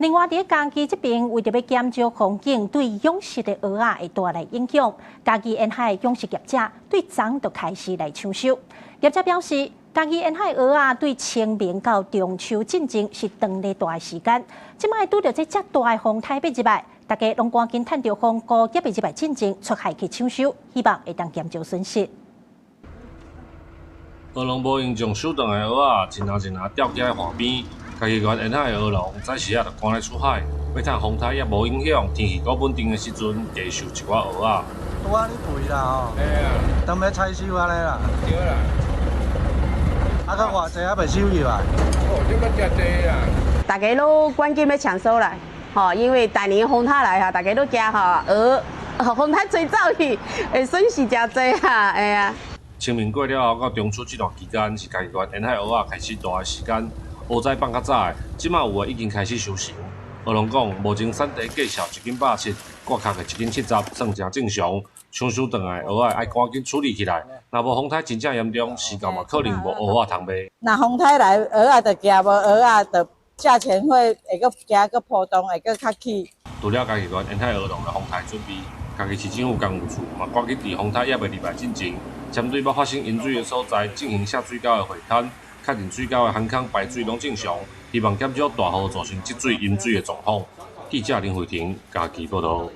另外，佇嘉義這邊，為著欲減少風景對養殖的蚵仔會帶來影響，嘉義沿海養殖業者對昨就開始來搶收。業者表示，嘉義沿海蚵仔對清明到中秋進前是當咧大的時間，這擺拄著這遮大的風颱欲入來，大家攏趕緊趁著風高猶未入來進前出海去搶收，希望會當減少損失。蚵農無閒將收轉來的蚵仔，一籃一籃吊起來岸邊。嘉義縣沿海的蚵農早時仔就趕來出海，欲趁風颱猶無影響、天氣閣穩定的時陣，加收一寡蚵仔。拄按呢肥啦吼，當欲採收按呢啦。對啦。啊，閣偌濟猶未收入來？哦，這閣誠濟啦。大家攏趕緊欲搶收啦，吼，因為逐年風颱來哈，大家都驚吼，蚵風颱吹走去，會損失誠濟哈，會啊。清明過了後到中秋這段期間，是嘉義縣沿海蚵仔開始大的時間。蚵仔放較早的，這馬有的已經開始收成。蚵農講，目前產地價數一斤170，割殼的一斤70，算誠正常。搶收轉來蚵仔愛趕緊處理起來，若無風颱真正嚴重，時到嘛可能無蚵仔通賣。若風颱來，蚵仔就驚無蚵仔，就價錢會會閣加閣波動，會閣較起。除了嘉義縣沿海蚵農的風颱準備，嘉義市政府工務處嘛趕緊佇風颱猶未入來進前，針對欲發生淹水的所在進行下水溝的會勘，確認水溝的涵孔排水攏正常，希望減少大雨造成積水淹水的狀況。記者林慧婷嘉義報導。